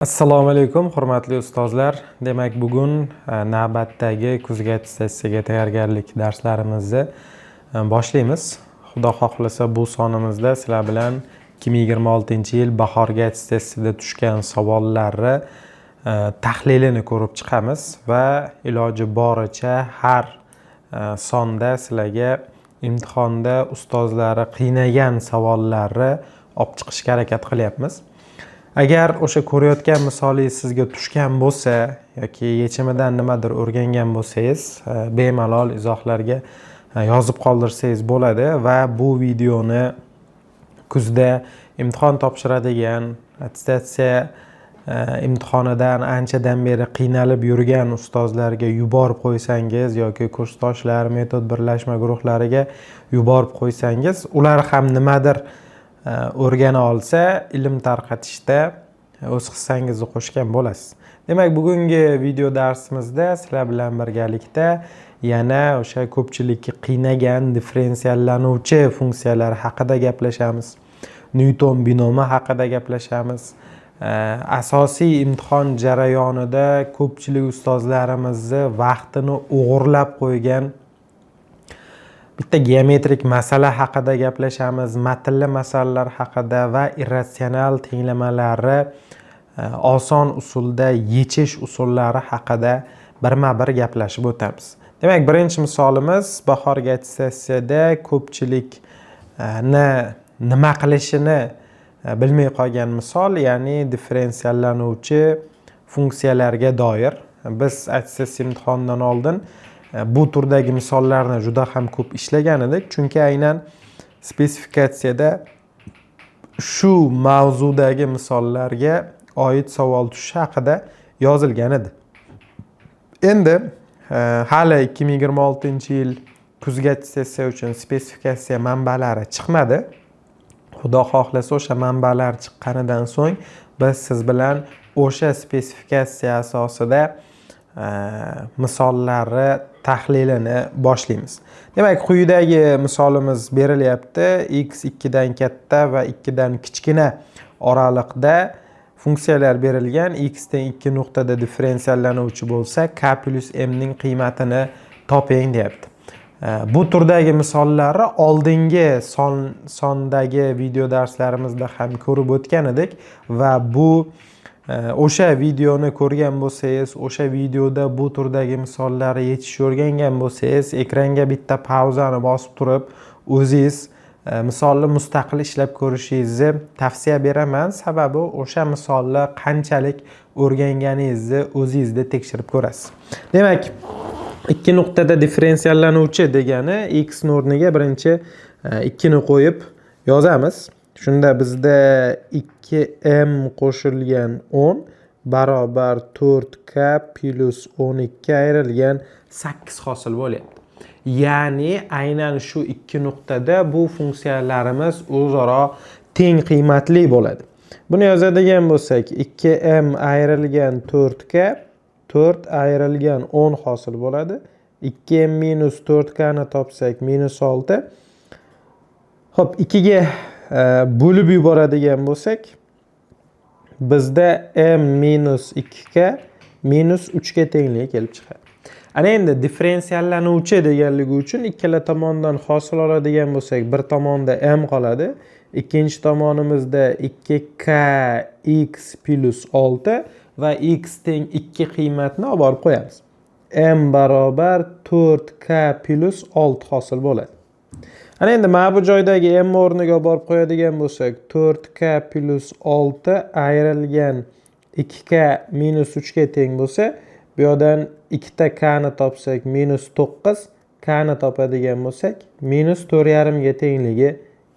Assalomu alaykum, hurmatli ustozlar. Demak, bugun navbatdagi kuzgi attestatsiyaga tayyorgarlik darslarimizni boshlaymiz. Xudo xohlasa, bu sonimizda sizlar bilan 2026-yil bahorgi attestatsiyada tushgan savollarni tahlilini ko'rib chiqamiz va iloji boricha har sonda sizlarga imtihonda ustozlari qiynagan savollarni olib chiqishga harakat qilyapmiz. Agar o'sha ko'rayotgan misolingiz sizga tushgan bo'lsa yoki yechimidan nimadir o'rgangan bo'lsangiz, bemalol izohlarga yozib qoldirsangiz bo'ladi va bu videoni kuzda imtihon topshiradigan, attestatsiya imtihonidan anchadan beri qiynalib yurgan ustozlarga yuborib qo'ysangiz yoki kursdoshlar, metod birlashma guruhlariga yuborib qo'ysangiz, ular ham nimadir o'rgana olsa, ilm tarqatishda o'z hissangizni qo'shgan bo'lasiz. Demak, bugungi video darsimizda sizlar bilan birgalikda yana o'sha ko'pchilikni qiynagan differensiallanuvchi funksiyalar haqida gaplashamiz, Nyuton binomi haqida gaplashamiz. Asosiy imtihon jarayonida ko'pchilik ustozlarimizni vaqtini o'g'irlab qo'ygan bitta geometrik masala haqida gaplashamiz, matnli masalalar haqida va irratsional tenglamalarni oson usulda yechish usullari haqida birma bir gaplashib o'tamiz. Demak, birinchi misolimiz bahorgi attestatsiyada ko'pchilikni nima qilishini bilmay qolgan misol, ya'ni differensiallanuvchi funksiyalarga doir. Biz attestatsiya imtihonidan oldin bu turdagi misollarni juda ham ko'p ishlagan edik, chunki aynan spesifikatsiyada shu mavzudagi misollarga oid savol tushishi haqida yozilgan edi. Endi hali 2026-yil kuzgi attestatsiya uchun spesifikatsiya manbalari chiqmadi. Xudo xohlasa, o'sha manbalar chiqqanidan so'ng biz siz bilan o'sha spesifikatsiya asosida misollarni tahlilini boshlaymiz. Demak, quyidagi misolimiz berilyapti. X 2 dan katta va 2 dan kichkina oraliqda funksiyalar berilgan. X teng 2 nuqtada differensiallanuvchi bo'lsa, k plyus m ning qiymatini toping, deyapti. Bu turdagi misollarni oldingi sondagi video darslarimizda ham ko'rib o'tgan edik va bu o'sha videoni ko'rgan bo'lsangiz, o'sha videoda bu turdagi misollarni yechishni o'rgangan bo'lsangiz, ekranga bitta pauzani bosib turib, o'zingiz misolni mustaqil ishlab ko'rishingizni tavsiya beraman. Sababi o'sha misolni qanchalik o'rganganingizni o'zingizda tekshirib ko'rasiz. Demak, ikki nuqtada differensiallanuvchi degani x ni o'rniga birinchi ikkini qo'yib yozamiz. Shunda bizda 2m qo'shilgan 10 barobar 4k plyus 12 ayrilgan 8 hosil bo'lyapti. Ya'ni aynan shu ikki nuqtada bu funksiyalarimiz o'zaro teng qiymatli bo'ladi. Buni yozadigan bo'lsak, 2m ayrilgan 4k 4 ayrilgan 10 hosil bo'ladi. 2m minus 4k ni topsak, minus 6. Xo'p, 2 ga bo'lib yuboradigan bo'lsak, bizda m minus 2k minus 3 ga tengligi kelib chiqadi. Ana endi differensiallanuvchi deganligi uchun ikkala tomondan hosil oladigan bo'lsak, bir tomonda m qoladi, ikkinchi tomonimizda 2k x plyus 6 va x teng 2 qiymatni olib borib qo'yamiz. M barobar 4k plyus 6 hosil bo'ladi. Ana endi mana bu joydagi m o'rniga olib borib qo'yadigan bo'lsak, 4k plyus 6 ayrilgan 2k minus 3 ga teng bo'lsa, bu yoqdan ikkita k ni topsak, minus 9, k ni topadigan bo'lsak, minus 4,5 ga tengligi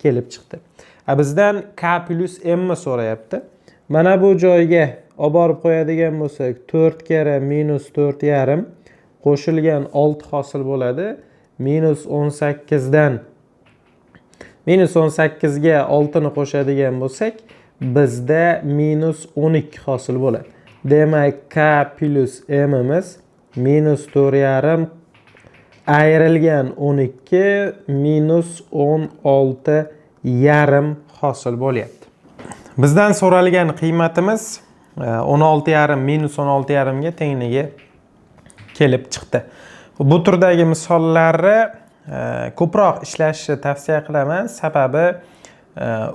kelib chiqdi. A bizdan k plyus m ni so'rayapti. Mana bu joyga olib borib qo'yadigan bo'lsak, 4 karra minus 4,5 qo'shilgan 6 hosil bo'ladi. Minus 18 dan minus 18 ga 6 ni qo'shadigan bo'lsak, bizda minus 12 hosil bo'ladi. Demak, k plyus m'imiz minus 4,5 ayrilgan 12 minus 16,5 hosil bo'lyapti. Bizdan so'ralgan qiymatimiz 16,5 minus 16,5 ga tengligi kelib chiqdi. Bu turdagi misollarni ko'proq ishlashni tavsiya qilaman. Sababi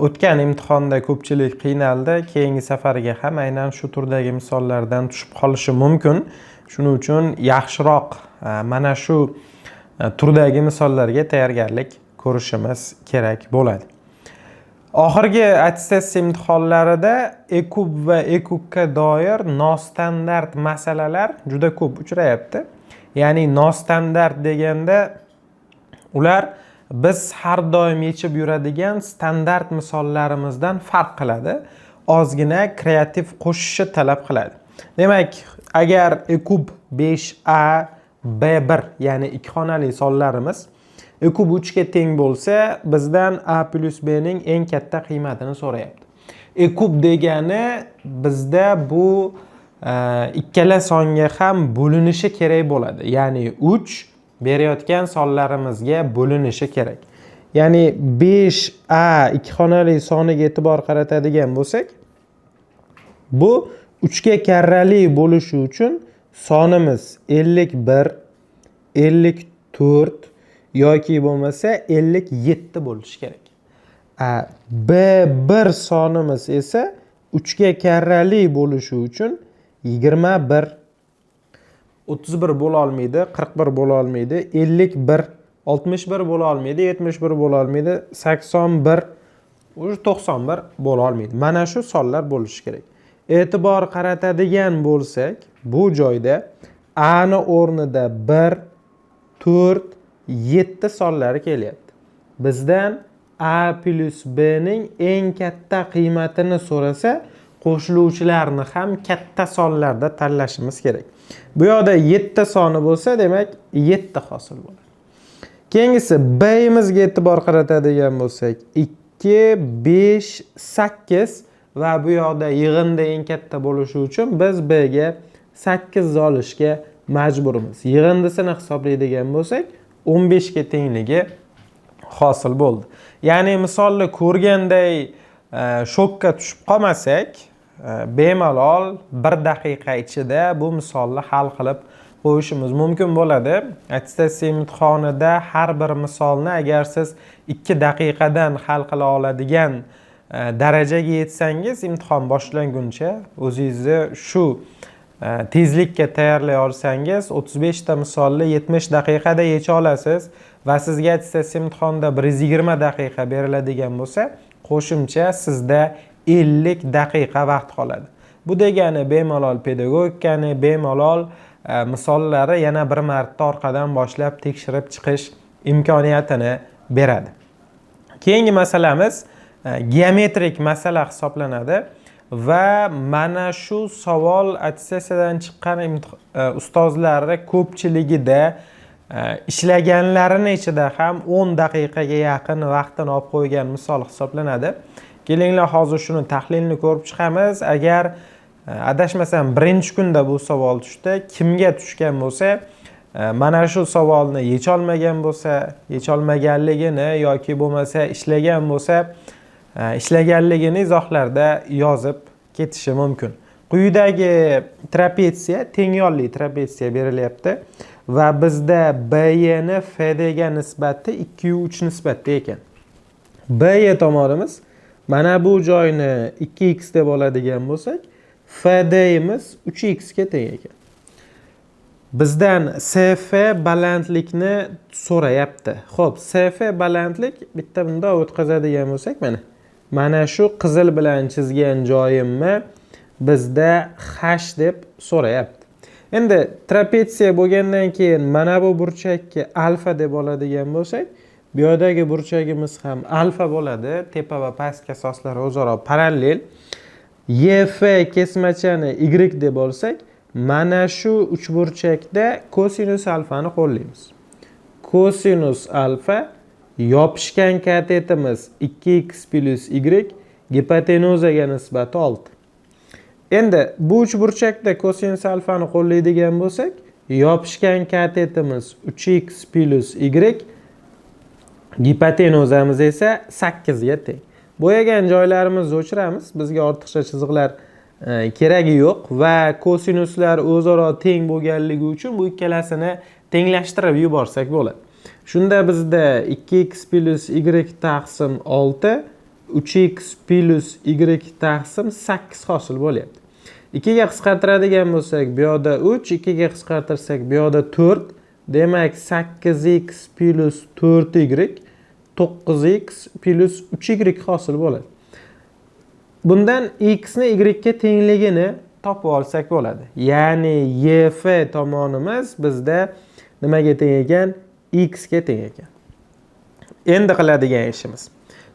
o'tgan imtihonda ko'pchilik qiynaldi, keyingi safariga ham aynan shu turdagi misollardan tushib qolishi mumkin. Shuning uchun yaxshiroq mana shu turdagi misollarga tayyorgarlik ko'rishimiz kerak bo'ladi. Oxirgi attestatsiya imtihonlarida EKUB va EKUKka doir nostandart masalalar juda ko'p uchrayapti. Ya'ni nostandart deganda ular biz har doim yechib yuradigan standart misollarimizdan farq qiladi. Ozgina kreativ qo'shishni talab qiladi. Demak, agar EKUB 5A B1, ya'ni ikki xonali sonlarimiz EKUB 3 ga teng bo'lsa, bizdan A plus B ning eng katta qiymatini so'rayapti. EKUB degani bizda bu ikkala songa ham bo'linishi kerak bo'ladi. Ya'ni 3 berayotgan sonlarimizga bo'linishi kerak. Ya'ni 5A ikki xonali soniga e'tibor qaratadigan bo'lsak, bu 3 ga karrali bo'lishi uchun sonimiz 51, 54 yoki bo'lmasa 57 bo'lishi kerak. B1 sonimiz esa 3 ga karrali bo'lishi uchun 21, 31 bo'la olmaydi, 41 bo'la olmaydi, 51, 61 bo'la olmaydi, 71 bo'la olmaydi, 81, уже 91 bo'la olmaydi. Mana shu sonlar bo'lishi kerak. E'tibor qaratadigan bo'lsak, bu joyda A ni o'rnida 1, 4, 7 sonlari kelyapti. Bizdan A plus B ning eng katta qiymatini so'rasa, qo'shiluvchilarni ham katta sonlarda tanlashimiz kerak. Bu yoqda 7 soni bo'lsa, demak 7 hosil bo'ladi. Keyingisi B'imizga e'tibor qaratadigan bo'lsak, 2, 5, 8 va bu yoqda yig'indi eng katta bo'lishi uchun biz B ga 8 olishga majburmiz. Yig'indisini hisoblaydigan bo'lsak, 15 ga tengligi hosil bo'ldi. Ya'ni misolni ko'rganday shokka tushib qolmasak, bemalol 1 daqiqa ichida bu misolni hal qilib qo'yishimiz mumkin bo'ladi. Attestatsiya imtihonida har bir misolni agar siz 2 daqiqadan hal qila oladigan darajaga yetsangiz, imtihon boshlanguncha o'zingizni shu tezlikka tayyorlay olsangiz, 35 ta misolni 70 daqiqada yecha olasiz va sizga attestatsiya imtihonida 120 daqiqa beriladigan bo'lsa, qo'shimcha sizda 50 daqiqa vaqt qoladi. Bu degani bemalol pedagogikani, bemalol misollarni yana bir marta orqadan boshlab tekshirib chiqish imkoniyatini beradi. Keyingi masalamiz geometrik masala hisoblanadi va mana shu savol attestatsiyadan chiqqan ustozlarni ko'pchiligida ishlaganlarini ichida ham 10 daqiqaga yaqin vaqtini olib qo'ygan misol hisoblanadi. Kelinglar, hozir shuni tahlilini ko'rib chiqamiz. Agar adashmasam, birinchi kunda bu savol tushdi. Kimga tushgan bo'lsa, mana shu savolni yecholmagan bo'lsa, yecholmaganligini yoki bo'lmasa ishlagan bo'lsa, ishlaganligini izohlarda yozib ketishi mumkin. Quyidagi trapetsiya, tengyonli trapetsiya berilyapti va bizda BE ni FD ga nisbati 2 3 nisbatda ekan. BE tomonimiz mana bu joyni 2x deb oladigan bo'lsak, FDimiz 3x ga teng ekan. Bizdan SF balandlikni so'rayapti. Xo'p, SF balandlik bitta bundoq o'tkazadigan bo'lsak, mana mana shu qizil bilan chizgan joyimni bizda h deb so'rayapti. Endi trapetsiya bo'lgandan keyin mana bu burchakka alfa deb oladigan bo'lsak, bu yoqdagi burchagimiz ham alfa bo'ladi. Tepa va pastki asoslari o'zaro parallel. EF kesmachani y deb olsak, mana shu uchburchakda kosinus alfani qo'llaymiz. Kosinus alfa, yopishgan katetimiz 2x plus y, gipotenuzaga nisbati 6. Endi bu uchburchakda kosinus alfani qo'llaydigan bo'lsak, yopishgan katetimiz 3x plus y, gipotenuzamiz esa 8 ga teng. Bo'yagan joylarimizni o'chiramiz. Bizga ortiqcha chiziqlar Keragi yo'q va kosinuslar o'zaro teng bo'lganligi uchun bu ikkalasini tenglashtirib yuborsak bo'ladi. Shunda bizda 2x plyus y taqsim 6, 3x plyus y taqsim 8 hosil bo'lyapti. 2 ga qisqartiradigan bo'lsak, bu yoqda 3, 2 ga qisqartirsak, bu yoqda 4. Demak, 8x plyus 4y 9x plyus 3y hosil bo'ladi. Bundan x ni y ga tengligini topib olsak bo'ladi. Ya'ni YF tomonimiz bizda nimaga teng ekan? X ga teng ekan. Endi qiladigan ishimiz: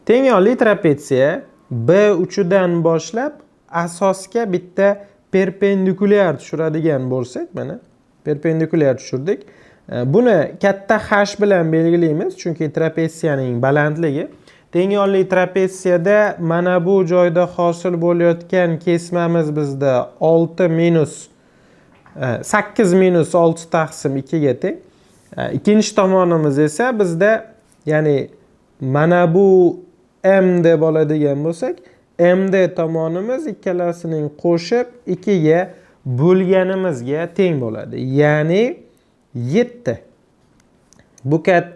tengyonli trapetsiya B3 dan boshlab asosga bitta perpendikulyar tushiradigan bo'lsak, mana perpendikulyar tushirdik. Buni katta H bilan belgilaymiz, chunki trapetsiyaning balandligi. Tengyonli trapetsiyada mana bu joyda hosil bo'layotgan kesmamiz bizda 6 minus 8 minus 6 taqsim 2 ga teng. Ikkinchi tomonimiz esa bizda, ya'ni mana bu M deb oladigan bo'lsak, MD tomonimiz ikkalasining qo'shib 2 ga bo'lganimizga teng bo'ladi. Ya'ni 7.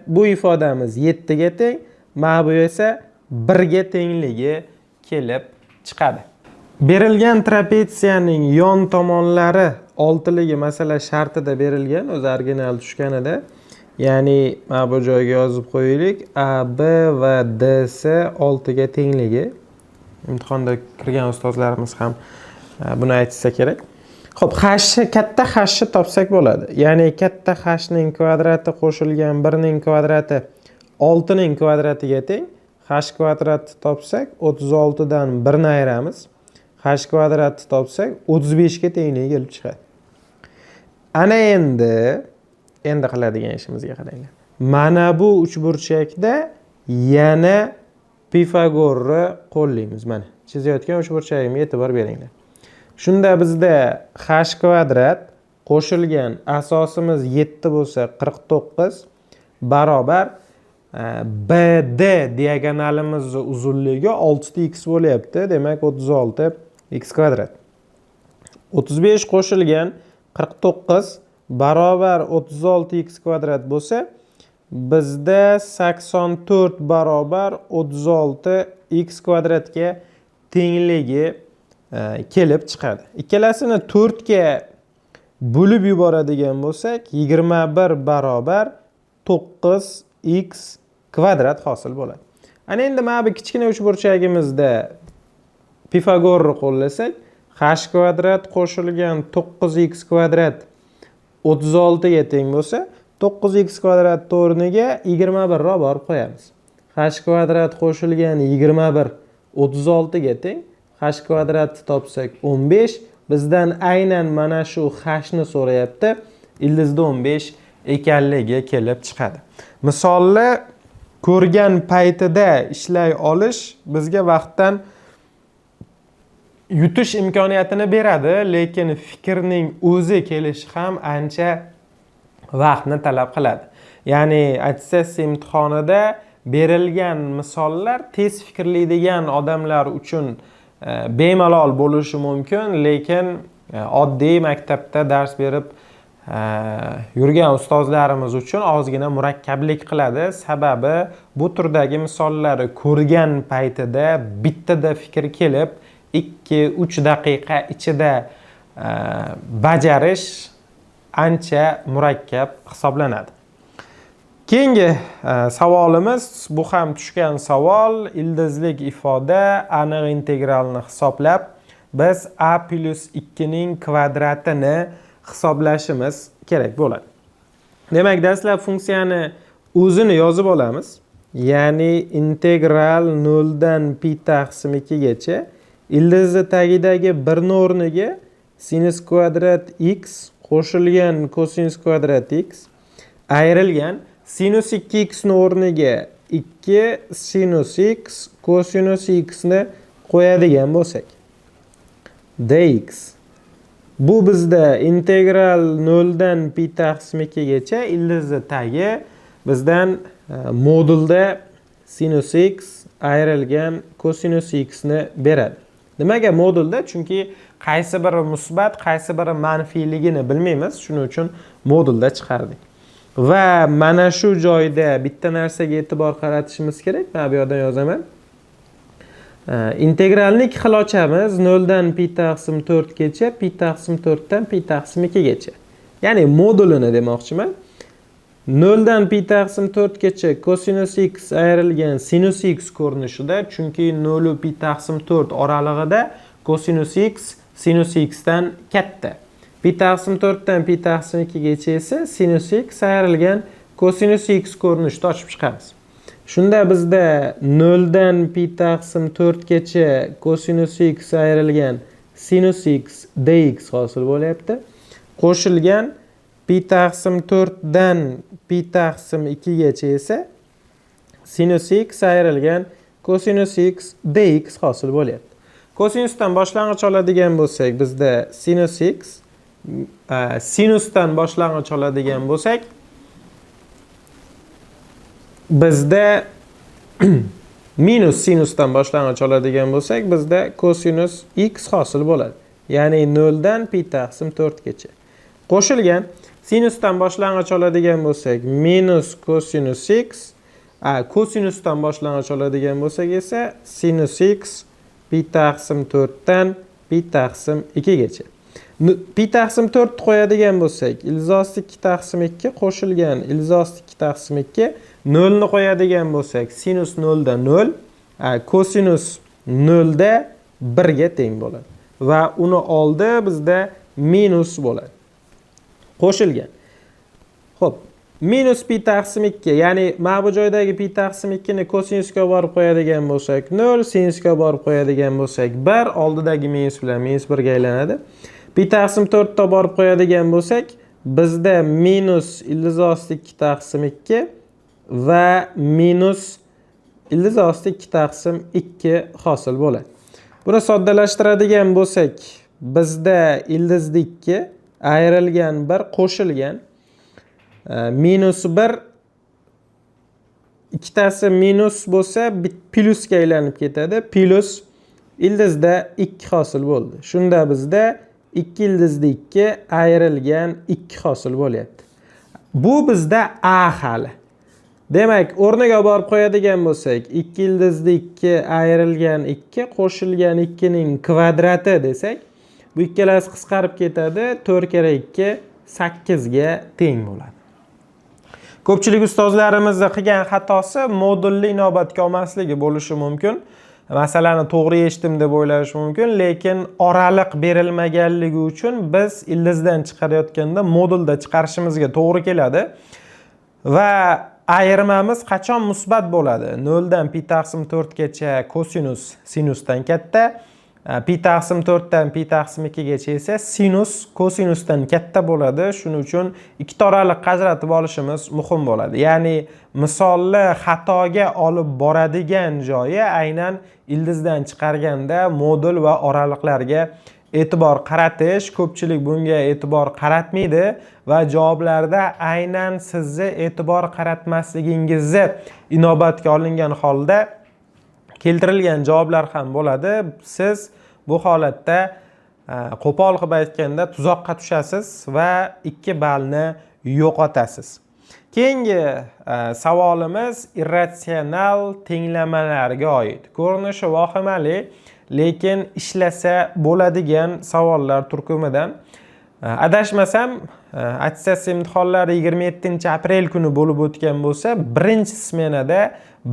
Bu ifodamiz 7 ga teng, mana bu esa 1 ga tengligi kelib chiqadi. Berilgan trapetsiyaning yon tomonlari oltiligi masala shartida berilgan, o'zi original tushganida. Ya'ni mana bu joyga yozib qo'yaylik. A, B va D S 6 ga tengligi. Imtihonda kirgan ustozlarimiz ham buni aytishsa kerak. Xo'p, h, katta h ni topsak bo'ladi. Ya'ni katta h ning kvadrati qo'shilgan 1 ning kvadrati 6 ning kvadratiga teng. H kvadratni topsak, 36 dan 1 ni ayiramiz. H kvadratni topsak, 35 ga tengligi kelib chiqadi. Ana endi qiladigan ishimizga qaranglar. Mana bu uchburchakda yana Pifagorni qo'llaymiz. Mana chizayotgan uchburchagimga e'tibor beringlar. Shunda bizda h kvadrat qo'shilgan asosimiz 7 bo'lsa 49 barobar BD diagonalimizni uzunligi 6 x bo'lyapti. Demak, 36 x kvadrat. 35 qo'shilgan 49 barobar 36 x kvadrat bo'lsa, bizda 84 barobar 36 x kvadratga tengligi kelib chiqadi. Ikkalasini 4 ga bo'lib yuboradigan bo'lsak, 21 barobar 9 x kvadrat hosil bo'ladi. Ana endi mana bu kichkina uchburchagimizda Pifagorni qo'llasak, h kvadrat qo'shilgan 9x kvadrat 36 ga teng bo'lsa, 9x kvadrat o'rniga 21 olib borib qo'yamiz. H kvadrat qo'shilgan 21 36 ga teng. H kvadratni topsak 15. Bizdan aynan mana shu h ni so'rayapti. Ildizda 15 ekanligi kelib chiqadi. Misolni ko'rgan paytida ishlay olish bizga vaqtdan yutish imkoniyatini beradi, lekin fikrning o'zi kelishi ham ancha vaqtni talab qiladi. Ya'ni attestatsiya imtihonida berilgan misollar tez fikrlaydigan odamlar uchun bemalol bo'lishi mumkin, lekin oddiy maktabda dars berib yurgan ustozlarimiz uchun ozgina murakkablik qiladi. Sababi bu turdagi misollarni ko'rgan paytida bittada fikr kelib, 2-3 daqiqa ichida bajarish ancha murakkab hisoblanadi. Keyingi savolimiz, bu ham tushgan savol, ildizlik ifoda, aniq integralni hisoblab, biz a plyus 2 ning kvadratini hisoblashimiz kerak bo'ladi. Demak, dastlab funksiyani o'zini yozib olamiz. Ya'ni integral 0 dan pi taqsim 2 gacha ildizni tagidagi 1 o'rniga sinus kvadrat x qo'shilgan kosinus kvadrat x ayrilgan sinus 2x ni o'rniga 2 sinus x kosinus x ni qo'yadigan bo'lsak dx. Bu bizda integral 0 dan pi taqsim 2 gacha ildizni tagi bizdan modulda sinus x ayrilgan kosinus x ni beradi. Nimaga modulda? Chunki Qaysi biri musbat, qaysi biri manfiyligini bilmaymiz. Shuning uchun modulda chiqardik. Va mana shu joyda bitta narsaga e'tibor qaratishimiz kerak. Men bu yerdan yozaman. Integralni ikki xil ochamiz. 0 dan pi taqsim 4 gacha, pi taqsim 4 dan pi taqsim 2 gacha. Ya'ni modulini demoqchiman. 0 dan pi taqsim 4 gacha kosinus x ayrilgan sinus x ko'rinishida, chunki 0 pi taqsim 4 oralig'ida kosinus x sinus x dan katta. Pi taqsim 4 dan pi taqsim 2 gacha esa sinus x ayrilgan kosinus x ko'rinishida ochib chiqamiz. Shunda bizda 0 dan pi taqsim 4 gacha kosinus x ayrilgan sinus x dx hosil bo'lyapti. Qo'shilgan pi taqsim 4 dan pi taqsim 2 gacha esa sinus x ayrilgan kosinus x dx hosil bo'lyapti. Kosinusdan boshlang'ich oladigan bo'lsak, bizda sinus x, sinusdan boshlang'ich oladigan bo'lsak, bizda minus sinusdan boshlang'ich oladigan bo'lsak, bizda kosinus x hosil bo'ladi. Ya'ni 0 dan pi taqsim 4 gacha. Qo'shilgan sinusdan boshlang'ich oladigan bo'lsak, minus kosinus x, kosinusdan boshlang'ich oladigan bo'lsak esa sinus x pi taqsim 4 dan pi taqsim 2 gacha. Pi taqsim 4 qo'yadigan bo'lsak, ildiz osti 2 taqsim 2 qo'shilgan ildiz osti 2 taqsim 2, 0 ni qo'yadigan bo'lsak, sinus 0 da 0, kosinus 0 da 1 ga teng bo'ladi. Va uni oldi bizda minus bo'ladi. Qo'shilgan. Xo'p, minus pi taqsim 2, ya'ni mana bu joydagi pi taqsim 2 ni kosinusga borib qo'yadigan bo'lsak 0, sinusga borib qo'yadigan bo'lsak 1, oldidagi minus bilan minus 1 ga aylanadi. Pi taqsim 4 ta borib qo'yadigan bo'lsak, bizda minus ildiz osti 2 taqsim 2 va minus ildiz osti 2 taqsim 2 hosil bo'ladi. Buni soddalashtiradigan bo'lsak, bizda ildizda 2 ayrilgan 1 qo'shilgan minus 1, ikkitasi minus bo'lsa plyusga aylanib ketadi. Plyus ildizda 2 hosil bo'ldi. Shunda bizda 2 ildizda 2 ayrilgan 2 hosil bo'lyapti. Bu bizda a hali. Demak, o'rniga borib qo'yadigan bo'lsak, 2 ildizda 2 ayrilgan 2 qo'shilgan 2 ning kvadrati desak, bu ikkalasi qisqarib ketadi. 4 kara 2 8 ga teng bo'ladi. Ko'pchilik ustozlarimizni qilgan xatosi modulli inobatga olmasligi bo'lishi mumkin. Masalani to'g'ri yechdim deb o'ylashi mumkin, lekin oraliq berilmaganligi uchun biz ildizdan chiqarayotganda modulda chiqarishimizga to'g'ri keladi. Va ayirmamiz qachon musbat bo'ladi? 0 dan pi taqsim 4 gacha kosinus sinusdan katta, pi taqsim 4 dan pi taqsim 2 gacha esa sinus kosinusdan katta bo'ladi. Shuning uchun ikkita oraliq ajratib olishimiz muhim bo'ladi. Ya'ni misolni xatoga olib boradigan joyi aynan ildizdan chiqarganda modul va oraliqlarga e'tibor qaratish. Ko'pchilik bunga e'tibor qaratmaydi va javoblarda aynan sizni e'tibor qaratmasligingizni inobatga olingan holda keltirilgan javoblar ham bo'ladi. Siz bu holatda, qo'pol qilib aytganda, tuzoqqa tushasiz va 2 ballni yo'qotasiz. Keyingi savolimiz irratsional tenglamalarga oid. Ko'rinishi vahimali, lekin ishlasa bo'ladigan savollar turkumidan. Adashmasam, attestatsiya imtihonlari 27-aprel kuni bo'lib o'tgan bo'lsa, birinchi smenada,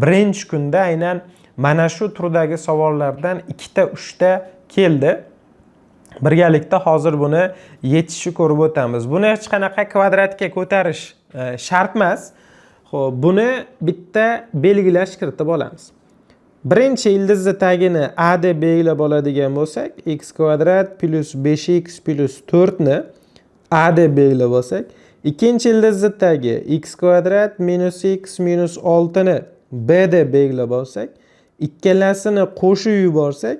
birinchi kunda aynan mana shu turdagi savollardan ikkita, uchta keldi. Birgalikda hozir buni yechishni ko'rib o'tamiz. Buni hech qanaqa kvadratga ko'tarish shart emas. Xo'p, buni bitta belgilash kiritib olamiz. Birinchi ildizni tagini a deb belgilab oladigan bo'lsak, x kvadrat plyus 5x plyus 4 ni a deb belgilab olsak, ikkinchi ildizni tagi x kvadrat minus x minus 6 ni b deb belgilab olsak, ikkalasini qo'shib yuborsak,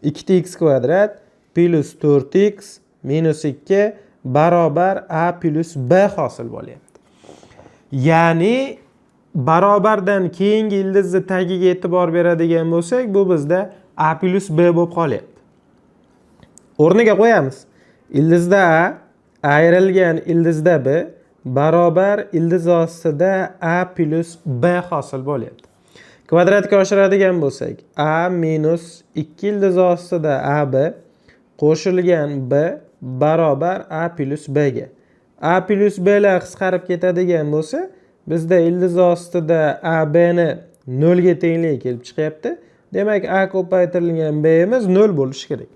ikkita x kvadrat plyus 4x minus 2 barobar a plyus b hosil bo'lyapti. Ya'ni barobardan keyingi ildizni tagiga e'tibor beradigan bo'lsak, bu bizda a plyus b bo'lib qolyapti. O'rniga qo'yamiz. Ildizda a ayrilgan ildizda b barobar ildiz ostida a plyus b hosil bo'lyapti. Kvadratga oshiradigan bo'lsak, a minus 2 ildiz ostida ab qo'shilgan b barobar a plyus b ga. A plyus b lar qisqarib ketadigan bo'lsa, bizda ildiz ostida ab ni 0 ga tengligi kelib chiqyapti. Demak, a ko'paytirilgan b'miz 0 bo'lishi kerak.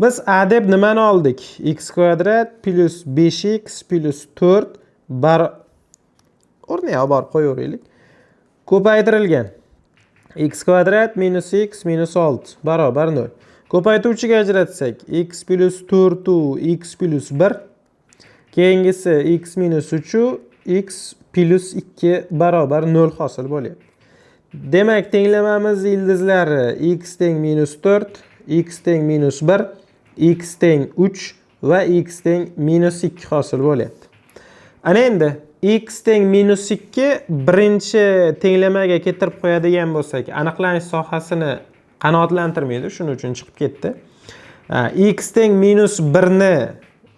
Biz a deb nimani oldik? X kvadrat plyus 5x plyus 4 bar o'rniga olib borib qo'yaveraylik. Ko'paytirilgan x kvadrat minus x minus 6 barobar 0. Ko'paytuvchiga ajratsak, x plyus 4 u x plyus 1, keyingisi x minus 3 u x plyus 2 barobar 0 hosil bo'lyapti. Demak, tenglamamiz ildizlari x teng minus 4, x teng minus 1, x teng 3 va x teng minus 2 hosil bo'lyapti. Ana endi x teng minus 2 birinchi tenglamaga keltirib qo'yadigan bo'lsak, aniqlanish sohasini qanoatlantirmaydi, shuning uchun chiqib ketdi. X teng minus 1 ni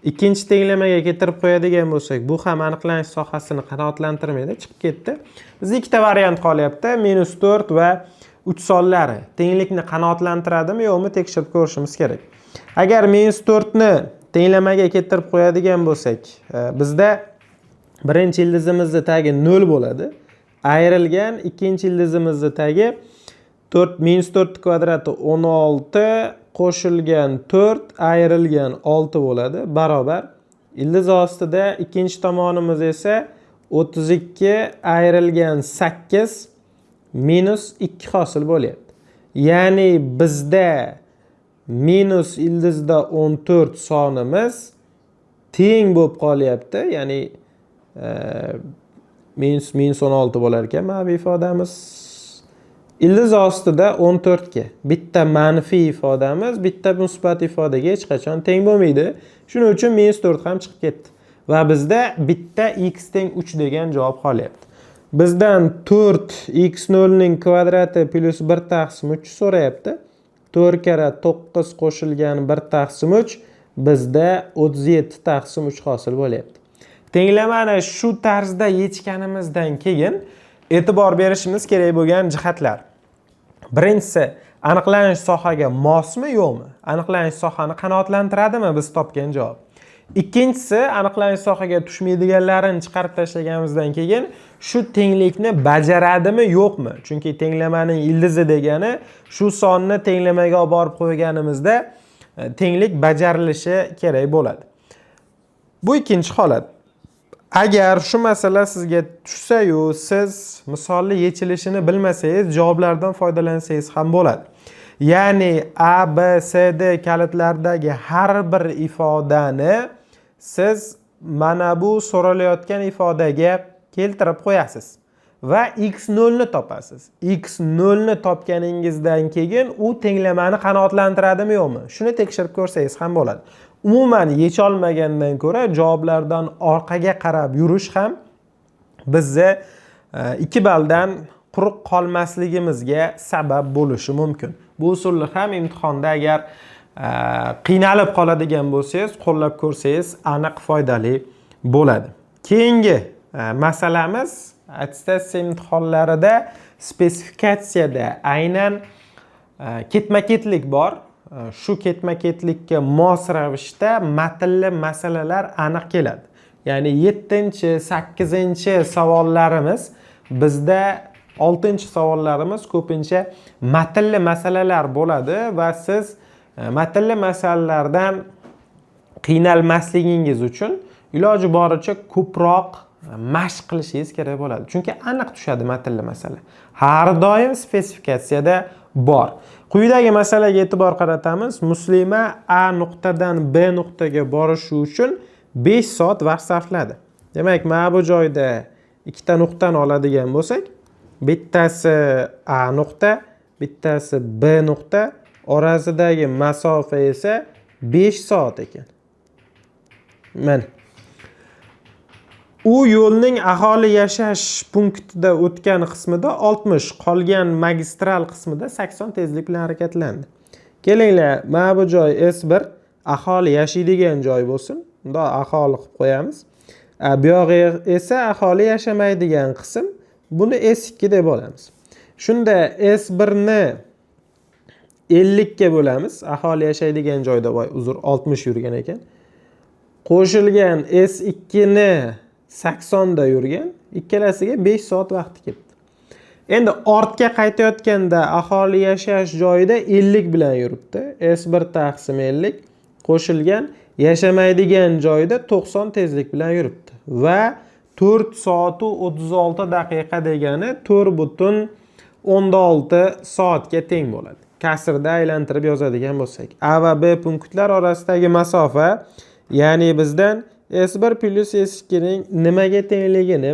ikkinchi tenglamaga keltirib qo'yadigan bo'lsak, bu ham aniqlanish sohasini qanoatlantirmaydi, chiqib ketdi. Bizda ikkita variant qolyapti, minus 4 va 3 sonlari tenglikni qanoatlantiradimi, yo'qmi tekshirib ko'rishimiz kerak. Agar minus 4 ni tenglamaga keltirib qo'yadigan bo'lsak, bizda birinchi ildizimizni tagi 0 bo'ladi. Ayrilgan ikkinchi ildizimizni tagi 4 minus 4 kvadrati 16 qo'shilgan 4 ayrilgan 6 bo'ladi, barobar. Ildiz ostida ikkinchi tomonimiz esa 32 ayrilgan 8 minus 2 hosil bo'lyapti. Ya'ni bizda minus ildizda 14 sonimiz teng bo'lib qolyapti. Ya'ni minus minus 16 bo'lar ekan mana bu ifodamiz. Ildiz ostida 14 ga bitta manfiy ifodamiz bitta musbat ifodaga hech qachon teng bo'lmaydi. Shuning uchun minus 4 ham chiqib ketdi. Va bizda bitta x teng 3 degan javob qolyapti. Bizdan 4 x 0 ning kvadrati plyus 1 taqsim 3 so'rayapti. 4 karra 9 qo'shilgan 1 taqsim 3 bizda 37 taqsim 3 hosil bo'lyapti. Tenglamani shu tarzda yechganimizdan keyin e'tibor berishimiz kerak bo'lgan jihatlar. Birinchisi, aniqlanish sohaga mosmi, yo'qmi? Aniqlanish sohani qanoatlantiradimi biz topgan javob? Ikkinchisi, aniqlanish sohaga tushmaydiganlarini chiqarib tashlaganimizdan keyin shu tenglikni bajaradimi, yo'qmi? Chunki tenglamaning ildizi degani shu sonni tenglamaga olib borib qo'yganimizda tenglik bajarilishi kerak bo'ladi. Bu ikkinchi holat. Agar shu masala sizga tushsa-yu, siz misolni yechilishini bilmasangiz, javoblardan foydalansangiz ham bo'ladi. Ya'ni A, B, C, D kalitlaridagi har bir ifodani siz mana bu so'ralayotgan ifodaga keltirib qo'yasiz va x0 ni topasiz. x0 ni topganingizdan keyin u tenglamani qanoatlantiradimi, yo'qmi? Shuni tekshirib ko'rsangiz ham bo'ladi. Umuman yecholmagandan ko'ra javoblardan orqaga qarab yurish ham bizni 2 balldan quruq qolmasligimizga sabab bo'lishi mumkin. Bu usulni ham imtihonda agar qiynalib qoladigan bo'lsangiz, qo'llab ko'rsangiz aniq foydali bo'ladi. Keyingi masalamiz attestatsiya imtihonlarida spesifikatsiyada aynan ketma-ketlik bor. Shu ketma-ketlikka mos ravishda matnli masalalar aniq keladi. Ya'ni 7-chi, 8-chi savollarimiz bizda 6-savollarimiz ko'pincha matnli masalalar bo'ladi va siz matnli masalalardan qiynalmasligingiz uchun iloji boricha ko'proq mashq qilishingiz kerak bo'ladi. Chunki aniq tushadi matnli masala. Har doim spesifikatsiyada bor. Quyidagi masalaga e'tibor qaratamiz. Muslima A nuqtadan B nuqtaga borishi uchun 5 soat vaqt sarfladi. Demak, mana bu joyda ikkita nuqtani oladigan bo'lsak, bittasi A nuqta, bittasi B nuqta, orasidagi masofa esa 5 soat ekan. Mana. U yo'lning aholi yashash punktida o'tgan qismida 60, qolgan magistral qismida 80 tezlik bilan harakatlandi. Kelinglar, mana bu joy S1, aholi yashaydigan joy bo'lsin. Bundoq aholi qilib qo'yamiz. Bu yog'i esa aholi yashamaydigan qism. Buni S2 deb olamiz. Shunda S1 ni 50 ga bo'lamiz. Aholi yashaydigan joyda, voy, uzr, 60 yurgan ekan. Qo'shilgan S2 ni 80 da yurgan. Ikkalasiga 5 soat vaqti ketdi. Endi ortga qaytayotganda aholi yashash joyida 50 bilan yuribdi. S1 taqsim 50 qo'shilgan yashamaydigan joyda 90 tezlik bilan yuribdi. Va 4 soat 36 daqiqa degani 4,6 soatga teng bo'ladi. Kasrda aylantirib yozadigan bo'lsak, A va B punktlar orasidagi masofa, ya'ni bizdan S1 plus S2 ning nimaga tengligini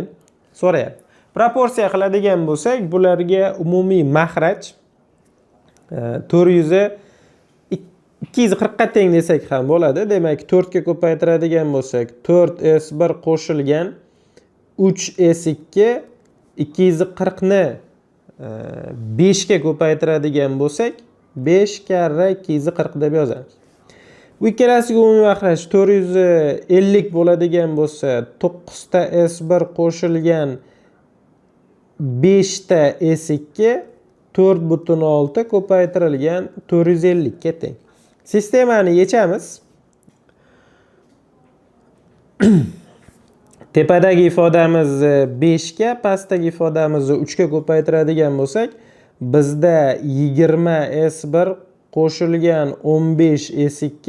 so'rayapti. Proporsiya qiladigan bo'lsak, bularga umumiy mahraj 240 ga teng desak ham bo'ladi. Demak, 4 ga ko'paytiradigan bo'lsak, 4 S1 qo'shilgan 3 S2, 240 ni 5 ga ko'paytiradigan bo'lsak, 5 karra 240 deb yozamiz. Bu ikkalasiga umumiy mahraj 450 bo'ladigan bo'lsa, 9 ta S1 qo'shilgan 5 ta S2 4,6 ko'paytirilgan 450 ga teng. Sistemani yechamiz. Tepadagi ifodamizni 5 ga, pastdagi ifodamizni 3 ga ko'paytiradigan bo'lsak, bizda 20 S1 qo'shilgan 15 S2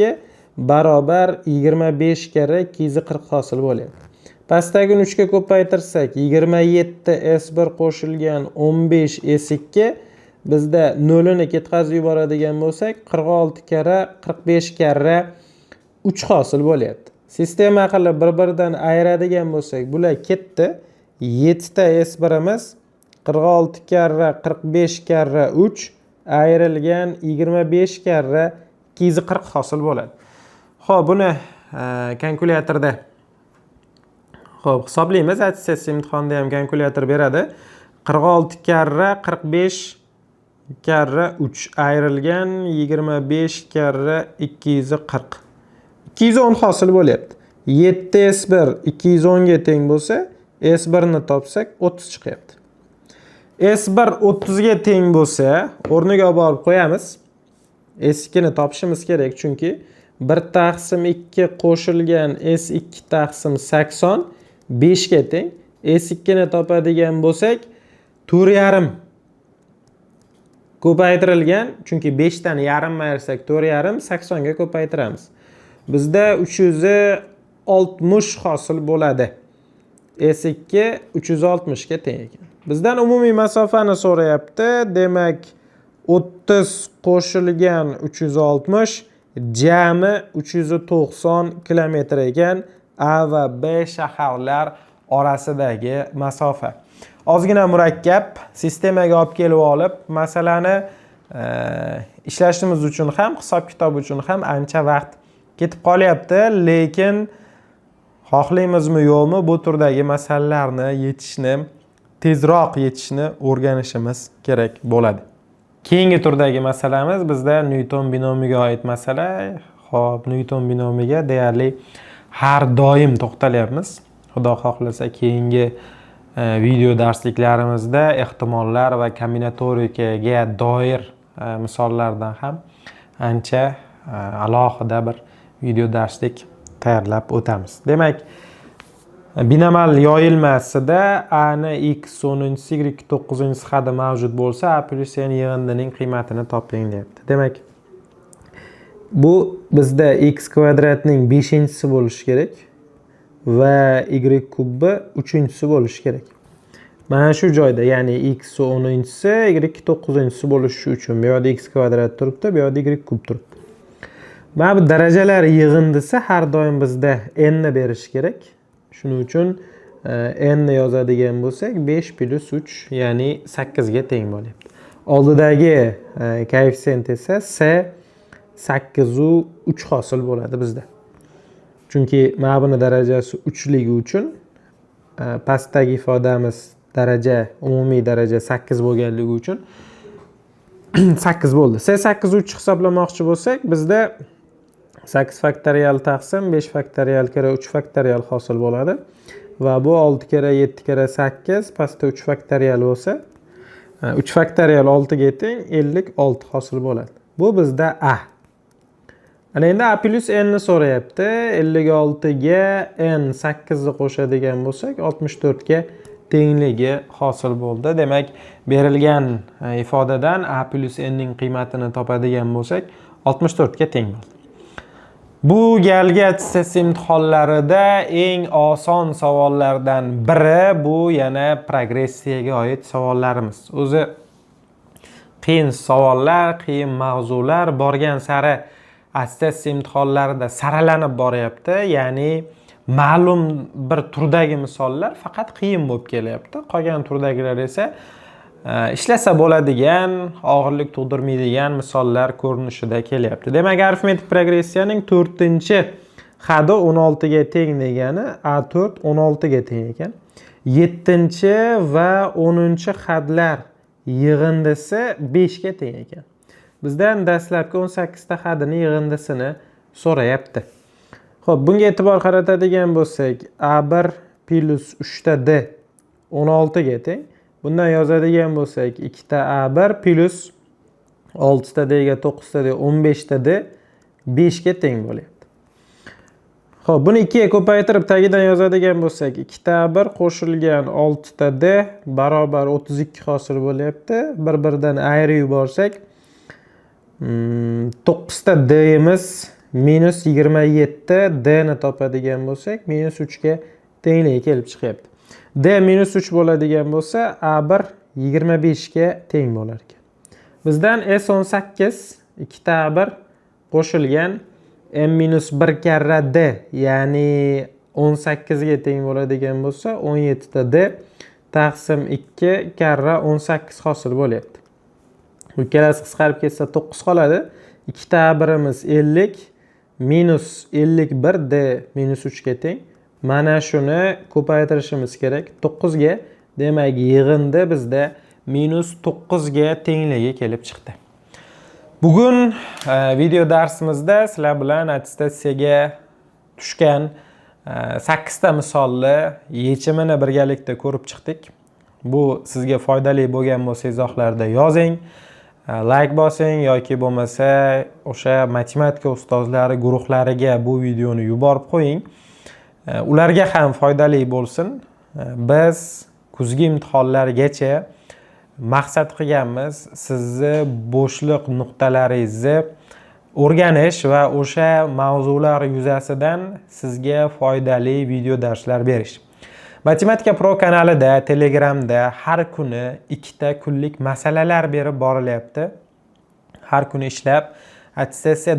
barobar 25 karra 240 hosil bo'lyapti. Pastdagini 3 ga ko'paytirsak, 27 S1 qo'shilgan 15 S2, bizda nolini ketkazib yuboradigan bo'lsak, 46 karra 45 karra 3 hosil bo'lyapti. Sistema qilib bir-biridan ayiradigan bo'lsak, bular ketdi. 7 ta S1imiz 46 karra 45 karra 3 ayrilgan 25 karra 240 hosil bo'ladi. Xo'p, buni kalkulyatorda xo'p hisoblaymiz. Attestatsiya imtihonida ham kalkulyator beradi. 46 karra 45 karra 3 ayrilgan 25 karra 240. 210 hosil bo'lyapti. 7 S1 210 ga teng bo'lsa, S1 ni topsak 30 chiqyapti. S1 30 ga teng bo'lsa, o'rniga olib borib qo'yamiz. S2 ni topishimiz kerak, chunki 1 taqsim 2 qo'shilgan S2 taqsim 80 5 ga teng. S2 ni topadigan bo'lsak, 4,5 ko'paytirilgan, chunki 5 dan yarim ayirsak 4,5, 80 ga ko'paytiramiz. Bizda 360 hosil bo'ladi. S2 360 ga teng ekan. Bizdan umumiy masofani so'rayapti. Demak, 30 qo'shilgan 360 jami 390 kilometr ekan A va B shaharlar orasidagi masofa. Ozgina murakkab sistemaga olib kelib olib, masalani ishlashimiz uchun ham, hisob-kitob uchun ham ancha vaqt ketib qolyapti, lekin xohlaymizmi yo'qmi, bu turdagi masalalarni yechishni, tezroq yechishni o'rganishimiz kerak bo'ladi. Keyingi turdagi masalamiz bizda Nyuton binomiga oid masala. Xo'p, Nyuton binomiga deyarli har doim to'xtalyapmiz. Xudo xohlasa, keyingi video darsliklarimizda ehtimollar va kombinatorikaga doir misollardan ham ancha alohida bir video darslik tayyorlab o'tamiz. Demak, binomal yoyilmasida a ni x 10-si, y 9-si haddi mavjud bo'lsa, a plyus n yig'indining qiymatini toping deyapti. Demak, bu bizda x kvadratning 5-si bo'lishi kerak va y kubi 3-si bo'lishi kerak. Mana shu joyda, ya'ni x 10-si, y 9-si bo'lishi uchun bu yoqda x kvadrat turibdi, bu yoqda y kub turibdi. Mana bu darajalar yig'indisi har doim bizda n ni berishi kerak. Shuning uchun n ni yozadigan bo'lsak, 5 plyus 3, ya'ni 8 ga teng bo'lyapti. Oldidagi koeffitsient esa s 8 u 3 hosil bo'ladi bizda. Chunki mana buni darajasi 3 ligi uchun pastdagi ifodamiz daraja, umumiy daraja 8 bo'lganligi uchun 8 bo'ldi. S 8 3 hisoblamoqchi bo'lsak, bizda 8 faktorial taqsim 5 faktorial karra 3 faktorial hosil bo'ladi. Va bu 6 karra 7 karra 8 pastda 3 faktorial bo'lsa, 3 faktorial 6 ga teng 56 hosil bo'ladi. Bu bizda A. Ana endi A plus N ni so'rayapti. 56 ga N 8 ni qo'shadigan bo'lsak, 64 ga tengligi hosil bo'ldi. Demak, berilgan ifodadan A plus N ning qiymatini topadigan bo'lsak, 64 ga teng bo'ldi. Bu galgi attestatsiya imtihonlarida eng oson savollardan biri bu yana progressiyaga oid savollarimiz. O'zi qiyin savollar, qiyin mavzular borgan sari attestatsiya imtihonlarida saralanib boryapti. Ya'ni ma'lum bir turdagi misollar faqat qiyin bo'lib kelyapti. Qolgan turdagilar esa ishlasa bo'ladigan, og'irlik tug'dirmaydigan misollar ko'rinishida kelyapti. Demak, arifmetik progressiyaning 4-xadi 16 ga teng degani A4 16 ga teng ekan. 7 va 10-xadlar yig'indisi 5 ga teng ekan. Bizdan dastlabki 18 ta xadini yig'indisini so'rayapti. Xo'p, bunga e'tibor qaratadigan bo'lsak, A1 plus 3 ta D 16 ga teng. Bundan yozadigan bo'lsak, 2 ta A1 plus 6 ta D ga 9 ta D 15 ta D 5 ga teng bo'lyapti. Xo'p, buni 2 ga ko'paytirib tagidan yozadigan bo'lsak, 2 ta A1 qo'shilgan 6 ta D barobar 32 hosil bo'lyapti. Bir-biridan ayirib yuborsak, 9 ta D'imiz minus 27, D ni topadigan bo'lsak, minus 3 ga tengligi kelib chiqyapti. D minus 3 bo'ladigan bo'lsa, A1 25 ga teng bo'lar ekan. Bizdan S18 2 ta A1 qo'shilgan M minus 1 karra D, ya'ni 18 ga teng bo'ladigan bo'lsa, 17 ta D taqsim 2 karra 18 hosil bo'lyapti. Ikkalasi qisqarib ketsa 9 qoladi. 2 ta A1imiz 50 minus 51 D minus 3 ga teng. Mana shuni ko'paytirishimiz kerak 9 ga. Demak, yig'indi bizda minus 9 ga tengligi kelib chiqdi. Bugun video darsimizda sizlar bilan attestatsiyaga tushgan 8 ta misolni yechimini birgalikda ko'rib chiqdik. Bu sizga foydali bo'lgan bo'lsa, izohlarda yozing, layk bosing yoki bo'lmasa o'sha matematika ustozlari guruhlariga bu videoni yuborib qo'ying. Ularga ham foydali bo'lsin. Biz kuzgi imtihonlargacha maqsad qilganmiz sizni bo'shliq nuqtalaringizni o'rganish va o'sha mavzular yuzasidan sizga foydali video darslar berish. Matematika Pro kanalida, Telegramda har kuni ikkita kunlik masalalar berib borilyapti. Har kuni ishlab, attestatsiya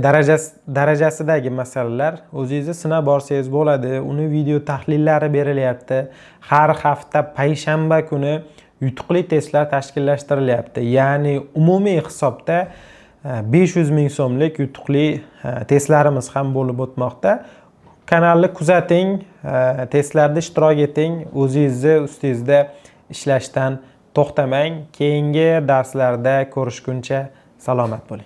darajasidagi masalalar, o'zingizni sinab borsangiz bo'ladi. Uni video tahlillari berilyapti. Har hafta payshanba kuni yutuqli testlar tashkillashtirilyapti. Ya'ni umumiy hisobda 500 ming so'mlik yutuqli testlarimiz ham bo'lib o'tmoqda. Kanalni kuzating, testlarda ishtirok eting, o'zingizni ustingizda ishlashdan to'xtamang. Keyingi darslarda ko'rishguncha salomat bo'ling.